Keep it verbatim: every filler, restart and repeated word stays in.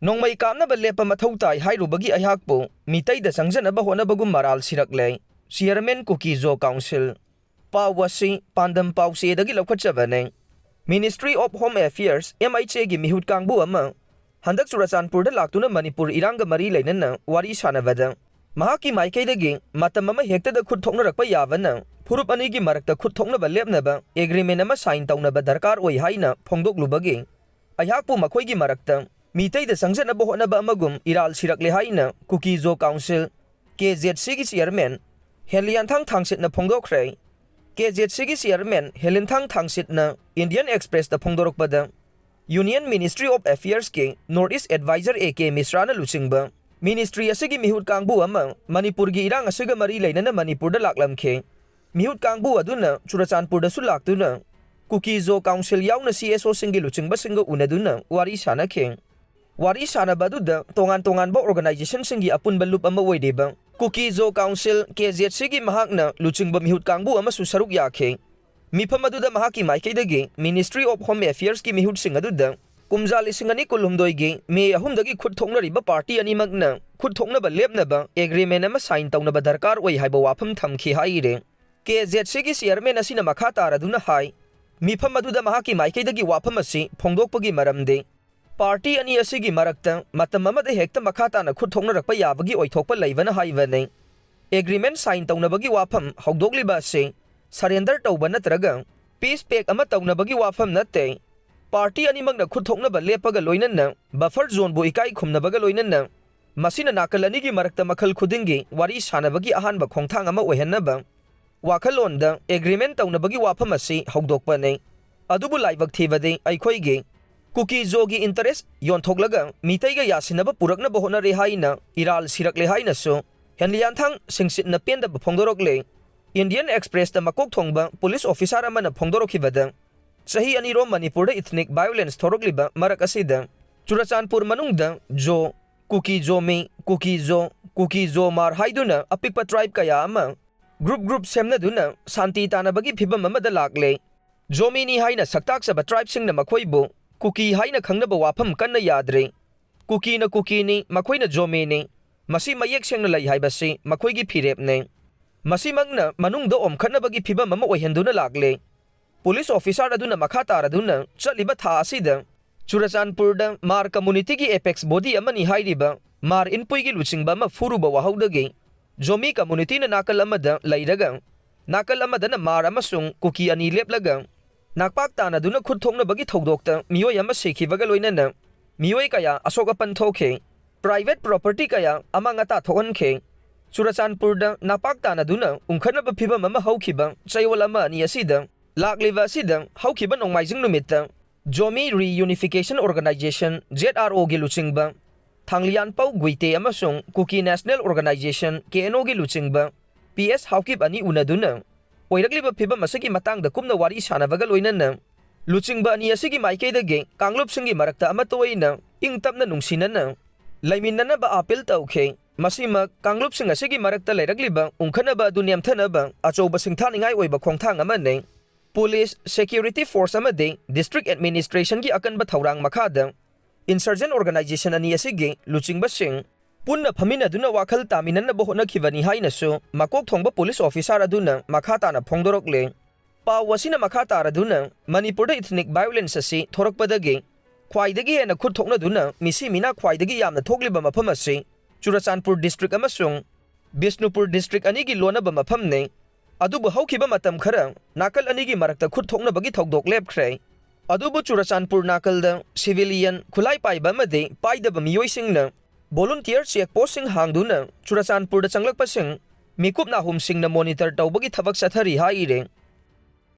ꯅꯣꯡꯃꯩ ꯀꯥꯞꯅꯕ ꯂꯦꯞꯄ ꯃꯊꯧ ꯇꯥꯏ ꯍꯥꯏꯔꯨꯕꯒꯤ ꯑꯩꯍꯥꯛꯄꯨ ꯃꯤꯇꯩꯗ ꯆꯪꯖꯅꯕ ꯍꯣꯠꯅꯕꯒꯨꯝ ꯃꯔꯥꯜ ꯁꯤꯔꯛꯂꯦ꯫ ꯆꯤꯌꯔꯃꯦꯟ ꯀꯨꯀꯤ ꯖꯣ ꯀꯥꯎꯟꯁꯤꯜ꯫ ꯄꯥꯎ ꯑꯁꯤ ꯄꯥꯟꯗꯝ ꯄꯥꯎꯆꯦꯗꯒꯤ ꯂꯧꯈꯠꯆꯕꯅꯤ꯫ Ministry of Home Affairs, M H A ꯒꯤ ꯃꯤꯍꯨꯠ ꯀꯥꯡꯕꯨ ꯑꯃ ꯍꯟꯗꯛ ꯆꯨꯔꯆꯥꯟꯄꯨꯔꯗ ꯂꯥꯛꯇꯨꯅ ꯃꯅꯤꯄꯨꯔ ꯏꯔꯥꯡꯒ ꯃꯔꯤ ꯂꯩꯅꯅ ꯋꯥꯔꯤ ꯁꯥꯟꯅꯕꯗ, ꯃꯍꯥꯛꯀꯤ ꯃꯥꯏꯀꯩꯗꯒꯤ ꯃꯇꯝ ꯑꯃ ꯍꯦꯛꯇꯗ ꯈꯨꯠ ꯊꯣꯛꯅꯔꯛꯄ ꯌꯥꯕꯅ ꯐꯨꯔꯨꯞ ꯑꯅꯤꯒꯤ ꯃꯔꯛꯇ ꯈꯨꯠ ꯊꯣꯛꯅꯕ ꯂꯦꯞꯅꯕ agreement ꯑꯃ sign ꯇꯧꯅꯕ ꯗꯔꯀꯥꯔ ꯑꯣꯏ ꯍꯥꯏꯅ ꯐꯣꯡꯗꯣꯛꯂꯨꯕꯒꯤ, ꯑꯩꯍꯥꯛꯄꯨ ꯃꯈꯣꯏꯒꯤ ꯃꯔꯛꯇ ꯃꯤꯇꯩꯗ ꯆꯪꯖꯅꯕ ꯍꯣꯠꯅꯕ ꯑꯃꯒꯨꯝ ꯏꯔꯥꯜ ꯁꯤꯔꯛꯂꯦ ꯍꯥꯏꯅ ꯀꯨꯀꯤ ꯖꯣ ꯀꯥꯎꯟꯁꯤꯜ, K Z C ꯒꯤ ꯆꯤꯌꯔꯃꯦꯟ ꯍꯦꯂꯤꯌꯥꯟꯊꯥꯡ ꯊꯥꯡꯁꯤꯠꯅ ꯐꯣꯡꯗꯣꯛꯈ꯭ꯔꯦ꯫ K Z C ꯒꯤ ꯆꯤꯌꯔꯃꯦꯟ ꯍꯦꯂꯤꯌꯥꯟꯊꯥꯡ ꯊꯥꯡꯁꯤꯠꯅ Indian Express ꯇ ꯐꯣꯡꯗꯣꯔꯛꯄꯗ, Union Ministry of Affairs ꯀꯤ North East Advisor A K ꯃꯤꯁ꯭ꯔꯥꯅ ꯂꯨꯆꯤꯡꯕ ministry ꯑꯁꯤꯒꯤ ꯃꯤꯍꯨꯠ ꯀꯥꯡꯕꯨ ꯑꯃ ꯃꯅꯤꯄꯨꯔꯒꯤ ꯏꯔꯥꯡ ꯑꯁꯤꯒ ꯃꯔꯤ ꯂꯩꯅꯅ ꯃꯅꯤꯄꯨꯔꯗ ꯂꯥꯛꯂꯝꯈꯤ꯫ ꯃꯤꯍꯨꯠ ꯀꯥꯡꯕꯨ ꯑꯗꯨꯅ ꯆꯨꯔꯆꯥꯟꯄꯨꯔꯗꯁꯨ ꯂꯥꯛꯇꯨꯅ ꯀꯨꯀꯤ ꯖꯣ ꯀꯥꯎꯟꯁꯤꯜ ꯌꯥꯎꯅ C S O ꯁꯤꯡꯒꯤ ꯂꯨꯆꯤꯡꯕꯁꯤꯡꯒ ꯎꯅꯗꯨꯅ ꯋꯥꯔꯤ ꯁꯥꯅꯈꯤ꯫ ꯋꯥꯔꯤ ꯁꯥꯅꯕ ꯑꯗꯨꯗ ꯇꯣꯉꯥꯟ ꯇꯣꯉꯥꯟꯕ organization ꯁꯤꯡꯒꯤ ꯑꯄꯨꯟꯕ ꯂꯨꯞ ꯑꯃ ꯑꯣꯏꯔꯤꯕ ꯀꯨꯀꯤ ꯖꯣ ꯀꯥꯎꯟꯁꯤꯜ, K Z C ꯒꯤ ꯃꯍꯥꯛꯅ ꯂꯨꯆꯤꯡꯕ ꯃꯤꯍꯨꯠ ꯀꯥꯡꯕꯨ ꯑꯃꯁꯨ ꯁꯔꯨꯛ ꯌꯥꯈꯤ꯫ ꯃꯤꯐꯝ ꯑꯗꯨꯗ ꯃꯍꯥꯛꯀꯤ ꯃꯥꯏꯀꯩꯗꯒꯤ Ministry of Home Affairs ꯀꯤ ꯃꯤꯍꯨꯠꯁꯤꯡ ꯑꯗꯨꯗ ꯀꯨꯝꯖꯥ ꯂꯤꯁꯤꯡ ꯑꯅꯤ ꯀꯨꯟꯍꯨꯝꯗꯣꯏꯒꯤ ꯃꯦ ꯑꯍꯨꯝꯗꯒꯤ ꯈꯨꯠ ꯊꯣꯛꯅꯔꯤꯕ party ꯑꯅꯤꯃꯛꯅ ꯈꯨꯠ ꯊꯣꯛꯅꯕ ꯂꯦꯞꯅꯕ agreement ꯑꯃ sign ꯇꯧꯅꯕ ꯗꯔꯀꯥꯔ ꯑꯣꯏ ꯍꯥꯏꯕ ꯋꯥꯐꯝ ꯊꯝꯈꯤ ꯍꯥꯏꯔꯤ꯫ K Z C ꯒꯤ ꯆꯤꯌꯔꯃꯦꯟ ꯑꯁꯤꯅ ꯃꯈꯥ ꯇꯥꯔꯗꯨꯅ ꯍꯥꯏ, ꯃꯤꯐꯝ ꯑꯗꯨꯗ ꯃꯍꯥꯛꯀꯤ ꯃꯥꯏꯀꯩꯗꯒꯤ ꯋꯥꯐꯝ ꯑꯁꯤ ꯐꯣꯡꯗꯣꯛꯄꯒꯤ ꯃꯔꯝꯗꯤ, party ꯑꯅꯤ ꯑꯁꯤꯒꯤ ꯃꯔꯛꯇ ꯃꯇꯝ ꯑꯃꯗ ꯍꯦꯛꯇ ꯃꯈꯥ ꯇꯥꯅ ꯈꯨꯠ ꯊꯣꯛꯅꯔꯛꯄ ꯌꯥꯕꯒꯤ ꯑꯣꯏꯊꯣꯛꯄ ꯂꯩꯕꯅ ꯍꯥꯏꯕꯅꯤ꯫ Agreement sign ꯇꯧꯅꯕꯒꯤ ꯋꯥꯐꯝ ꯍꯧꯗꯣꯛꯂꯤꯕ ꯑꯁꯤ surrender ꯇꯧꯕ ꯅꯠꯇ꯭ꯔꯒ peace pact ꯑꯃ ꯇꯧꯅꯕꯒꯤ ꯋꯥꯐꯝ ꯅꯠꯇꯦ꯫ Party ꯑꯅꯤꯃꯛꯅ ꯈꯨꯠ ꯊꯣꯛꯅꯕ ꯂꯦꯞꯄꯒ ꯂꯣꯏꯅꯅ buffer zone ꯕꯨ ꯏꯀꯥꯏ ꯈꯨꯝꯅꯕꯒ ꯂꯣꯏꯅꯅ ꯃꯁꯤꯅ ꯅꯥꯀꯜ ꯑꯅꯤꯒꯤ ꯃꯔꯛꯇ ꯃꯈꯜ ꯈꯨꯗꯤꯡꯒꯤ ꯋꯥꯔꯤ ꯁꯥꯅꯕꯒꯤ ꯑꯍꯥꯟꯕ ꯈꯣꯡꯊꯥꯡ ꯑꯃ ꯑꯣꯏꯍꯟꯅꯕ ꯋꯥꯈꯜꯂꯣꯟꯗ agreement ꯇꯧꯅꯕꯒꯤ ꯋꯥꯐꯝ ꯑꯁꯤ ꯍꯧꯗꯣꯛꯄꯅꯤ꯫ ꯑꯗꯨꯕꯨ ꯂꯥꯏꯕꯛ ꯊꯤꯕꯗꯤ ꯑꯩꯈꯣꯏꯒꯤ ꯀꯨꯀꯤ ꯖꯣꯒꯤ interest ꯌꯣꯟꯊꯣꯛꯂꯒ ꯃꯤꯇꯩꯒ ꯌꯥꯁꯤꯟꯅꯕ ꯄꯨꯔꯛꯅꯕ ꯍꯣꯠꯅꯔꯦ ꯍꯥꯏꯅ ꯏꯔꯥꯜ ꯁꯤꯔꯛꯂꯦ ꯍꯥꯏꯅꯁꯨ ꯍꯦꯟꯂꯤꯌꯥꯟꯊꯥꯡ ꯁꯤꯡꯁꯤꯠꯅ ꯄꯦꯟꯗꯕ ꯐꯣꯡꯗꯣꯔꯛꯂꯦ꯫ Indian Express ꯇ ꯃꯀꯣꯛ ꯊꯣꯡꯕ police officer ꯑꯃꯅ ꯐꯣꯡꯗꯣꯔꯛꯈꯤꯕꯗ, ꯆꯍꯤ ꯑꯅꯤꯔꯣꯝ ꯃꯅꯤꯄꯨꯔꯗ ethnic violence ꯊꯣꯔꯛꯂꯤꯕ ꯃꯔꯛ ꯑꯁꯤꯗ ꯆꯨꯔꯆꯥꯟꯄꯨꯔ ꯃꯅꯨꯡꯗ ꯖꯣ, ꯀꯨꯀꯤ ꯖꯣꯃꯤ, ꯀꯨꯀꯤ ꯖꯣ, ꯀꯨꯀꯤ ꯖꯣ ꯃꯥꯔ ꯍꯥꯏꯗꯨꯅ ꯑꯄꯤꯛꯄ tribe ꯀꯌꯥ ꯑꯃ group group ꯁꯦꯝꯅꯗꯨꯅ ꯁꯥꯟꯇꯤ ꯇꯥꯅꯕꯒꯤ ꯐꯤꯚꯝ ꯑꯃꯗ ꯂꯥꯛꯂꯦ꯫ ꯖꯣꯃꯤꯅꯤ ꯍꯥꯏꯅ ꯁꯛꯇꯥꯛꯆꯕ tribe ꯁꯤꯡꯅ ꯃꯈꯣꯏꯕꯨ ꯀꯨꯀꯤ ꯍꯥꯏꯅ ꯈꯪꯅꯕ ꯋꯥꯐꯝ ꯀꯟꯅ ꯌꯥꯗ꯭ꯔꯦ꯫ ꯀꯨꯀꯤꯅ ꯀꯨꯀꯤꯅꯤ, ꯃꯈꯣꯏꯅ ꯖꯣꯃꯤꯅꯤ꯫ ꯃꯁꯤ ꯃꯌꯦꯛ ꯁꯦꯡꯅ ꯂꯩ ꯍꯥꯏꯕꯁꯤ ꯃꯈꯣꯏꯒꯤ ꯐꯤꯔꯦꯞꯅꯤ꯫ ꯃꯁꯤꯃꯛꯅ ꯃꯅꯨꯡꯗ ꯑꯣꯝꯈꯠꯅꯕꯒꯤ ꯐꯤꯚꯝ ꯑꯃ ꯑꯣꯏꯍꯟꯗꯨꯅ ꯂꯥꯛꯂꯦ꯫ ꯄꯨꯂꯤꯁ ꯑꯣꯐꯤꯁꯥꯔ ꯑꯗꯨꯅ ꯃꯈꯥ ꯇꯥꯔꯗꯨꯅ ꯆꯠꯂꯤꯕ ꯊꯥ ꯑꯁꯤꯗ ꯆꯨꯔꯆꯥꯟꯄꯨꯔꯗ ꯃꯥꯔ ꯀꯝꯃꯨꯅꯤꯇꯤꯒꯤ ꯑꯦꯄꯦꯛꯁ ꯕꯣꯗꯤ ꯑꯃꯅꯤ ꯍꯥꯏꯔꯤꯕ ꯃꯥꯔ ꯏꯟꯄꯨꯏꯒꯤ ꯂꯨꯆꯤꯡꯕ ꯑꯃ ꯐꯨꯔꯨꯕ ꯋꯥꯍꯧꯗꯒꯤ ꯖꯣꯃꯤ ꯀꯝꯃꯨꯅꯤꯇꯤꯅ ꯅꯥꯀꯜ ꯑꯃꯗ ꯂꯩꯔꯒ, ꯅꯥꯀꯜ ꯑꯃꯗꯅ ꯃꯥꯔ ꯑꯃꯁꯨꯡ ꯀꯨꯀꯤ ꯑꯅꯤ ꯂꯦꯞꯂꯒ ꯅꯥꯛꯄꯥꯛ ꯇꯥꯅꯗꯨꯅ ꯈꯨꯠ ꯊꯣꯛꯅꯕꯒꯤ ꯊꯧꯗꯣꯛꯇ ꯃꯤꯑꯣꯏ ꯑꯃ ꯁꯤꯈꯤꯕꯒ ꯂꯣꯏꯅꯅ ꯃꯤꯑꯣꯏ ꯀꯌꯥ ꯑꯁꯣꯛ ꯑꯄꯟ ꯊꯣꯛꯈꯤ꯫ ꯄ꯭ꯔꯥꯏꯚꯦꯠ ꯄ꯭ꯔꯣꯄꯔꯇꯤ ꯀꯌꯥ ꯑꯃꯥꯡ ꯑꯇꯥ ꯊꯣꯛꯍꯟꯈꯤ꯫ ꯆꯨꯔꯆꯥꯟꯄꯨꯔꯗ ꯅꯥꯄꯥꯛ ꯇꯥꯅꯗꯨꯅ ꯎꯪꯈꯠꯅꯕ ꯐꯤꯚꯝ ꯑꯃ ꯍꯧꯈꯤꯕ ꯆꯌꯣꯜ ꯑꯃ ꯑꯅꯤ ꯑꯁꯤꯗ ꯂꯥꯛꯂꯤꯕ ꯑꯁꯤꯗ ꯍꯧꯈꯤꯕ ꯅꯣꯡꯃꯥꯏꯖꯤꯡ ꯅꯨꯃꯤꯠꯇ ꯖꯣꯃꯤ ꯔꯤꯌꯨꯅꯤꯐꯤꯀꯦꯁꯟ ꯑꯣꯔꯒꯅꯥꯏꯖꯦꯁꯟ, ꯖꯦꯠ ꯑꯥꯔ ꯑꯣꯒꯤ ꯂꯨꯆꯤꯡꯕ ꯊꯥꯡꯂꯤꯌꯥꯟꯄꯧ ꯒꯨꯏꯇꯦ ꯑꯃꯁꯨꯡ ꯀꯨꯀꯤ ꯅꯦꯁꯅꯦꯜ ꯑꯣꯔꯒꯅꯥꯏꯖꯦꯁꯟ, ꯀꯦ ꯑꯦꯟ ꯑꯣꯒꯤ ꯂꯨꯆꯤꯡꯕ ꯄꯤ ꯑꯦꯁ ꯍꯥꯎꯀꯤꯞ ꯑꯅꯤ ꯎꯅꯗꯨꯅ ꯑꯣꯏꯔꯛꯂꯤꯕ ꯐꯤꯚꯝ ꯑꯁꯤꯒꯤ ꯃꯇꯥꯡꯗ ꯀꯨꯞꯅ ꯋꯥꯔꯤ ꯁꯥꯟꯅꯕꯒ ꯂꯣꯏꯅꯅ ꯂꯨꯆꯤꯡꯕ ꯑꯅꯤ ꯑꯁꯤꯒꯤ ꯃꯥꯏꯀꯩꯗꯒꯤ ꯀꯥꯡꯂꯨꯞꯁꯤꯡꯒꯤ ꯃꯔꯛꯇ ꯑꯃꯠꯇ ꯑꯣꯏꯅ ꯏꯪ ꯇꯞꯅ ꯅꯨꯡꯁꯤꯅꯅ ꯂꯩꯃꯤꯟꯅꯅꯕ ꯑꯥꯄꯤꯜ ꯇꯧꯈꯤ꯫ ꯃꯁꯤꯃꯛ ꯀꯥꯡꯂꯨꯞꯁꯤꯡ ꯑꯁꯤꯒꯤ ꯃꯔꯛꯇ ꯂꯩꯔꯛꯂꯤꯕ ꯎꯪꯈꯠꯅꯕ ꯑꯗꯨ ꯅꯦꯝꯊꯅꯕ ꯑꯆꯧꯕ ꯁꯤꯡꯊꯥꯅꯤꯡꯉꯥꯏ ꯑꯣꯏꯕ ꯈꯣꯡꯊꯥꯡ ꯑꯃꯅꯤ꯫ ꯄꯨꯂꯤꯁ, ꯁꯦꯀ꯭ꯌꯨꯔꯤꯇꯤ ꯐꯣꯔꯁ ꯑꯃꯗꯤ ꯗꯤꯁꯇ꯭ꯔꯤꯛ ꯑꯦꯗꯃꯤꯅꯤꯁꯇ꯭ꯔꯦꯁꯟꯒꯤ ꯑꯀꯟꯕ ꯊꯧꯔꯥꯡ ꯃꯈꯥꯗ ꯏꯟꯁꯔꯖꯦꯟ ꯑꯣꯔꯒꯅꯥꯏꯖꯦꯁꯟ ꯑꯅꯤ ꯑꯁꯤꯒꯤ ꯂꯨꯆꯤꯡꯕꯁꯤꯡ ꯄꯨꯟꯅ ꯐꯝꯃꯤꯟꯅꯗꯨꯅ ꯋꯥꯈꯜ ꯇꯥꯃꯤꯟꯅꯅꯕ ꯍꯣꯠꯅꯈꯤꯕꯅꯤ ꯍꯥꯏꯅꯁꯨ ꯃꯀꯣꯛ ꯊꯣꯡꯕ ꯄꯨꯂꯤꯁ ꯑꯣꯐꯤꯁꯥꯔ ꯑꯗꯨꯅ ꯃꯈꯥ ꯇꯥꯅ ꯐꯣꯡꯗꯣꯔꯛꯂꯤ꯫ ꯄꯥꯎ ꯑꯁꯤꯅ ꯃꯈꯥ ꯇꯥꯔꯗꯨꯅ ꯃꯅꯤꯄꯨꯔꯗ ꯏꯊꯅꯤꯛ ꯚꯥꯏꯑꯣꯂꯦꯟꯁ ꯑꯁꯤ ꯊꯣꯔꯛꯄꯗꯒꯤ ꯈ꯭ꯋꯥꯏꯗꯒꯤ ꯍꯦꯟꯅ ꯈꯨꯠ ꯊꯣꯛꯅꯗꯨꯅ ꯃꯤꯁꯤ ꯃꯤꯅꯥ ꯈ꯭ꯋꯥꯏꯗꯒꯤ ꯌꯥꯝꯅ ꯊꯣꯛꯂꯤꯕ ꯃꯐꯝ ꯑꯁꯤ ꯆꯨꯔꯆꯥꯟꯄꯨꯔ ꯗꯤꯁꯇ꯭ꯔꯤꯛ ꯑꯃꯁꯨꯡ ꯕꯤꯁꯅꯨꯄꯨꯔ ꯗꯤꯁꯇ꯭ꯔꯤꯛ ꯑꯅꯤꯒꯤ ꯂꯣꯟꯅꯕ ꯃꯐꯝꯅꯤ꯫ ꯑꯗꯨꯕꯨ ꯍꯧꯈꯤꯕ ꯃꯇꯝ ꯈꯔ ꯅꯥꯀꯜ ꯑꯅꯤꯒꯤ ꯃꯔꯛꯇ ꯈꯨꯠ ꯊꯣꯛꯅꯕꯒꯤ ꯊꯧꯗꯣꯛ ꯂꯦꯞꯈ꯭ꯔꯦ꯫ ꯑꯗꯨꯕꯨ ꯆꯨꯔꯆꯥꯟꯄꯨꯔ ꯅꯥꯀꯜꯗ ꯁꯤꯚꯤꯂꯤꯌꯟ, ꯈꯨꯠꯂꯥꯏ ꯄꯥꯏꯕ ꯑꯃꯗꯤ ꯄꯥꯏꯗꯕ ꯃꯤꯑꯣꯏꯁꯤꯡꯅ ꯚꯣꯂꯨꯟꯇꯤꯌꯔ ꯆꯦꯛ ꯄꯣꯁꯁꯤꯡ ꯍꯥꯡꯗꯨꯅ ꯆꯨꯔꯆꯥꯟꯄꯨꯔꯗ ꯆꯪꯂꯛꯄꯁꯤꯡ ꯃꯤꯀꯨꯞ ꯅꯥꯍꯨꯝꯁꯤꯡꯅ ꯃꯣꯅꯤꯇꯔ ꯇꯧꯕꯒꯤ ꯊꯕꯛ ꯆꯠꯊꯔꯤ ꯍꯥꯏꯔꯦ꯫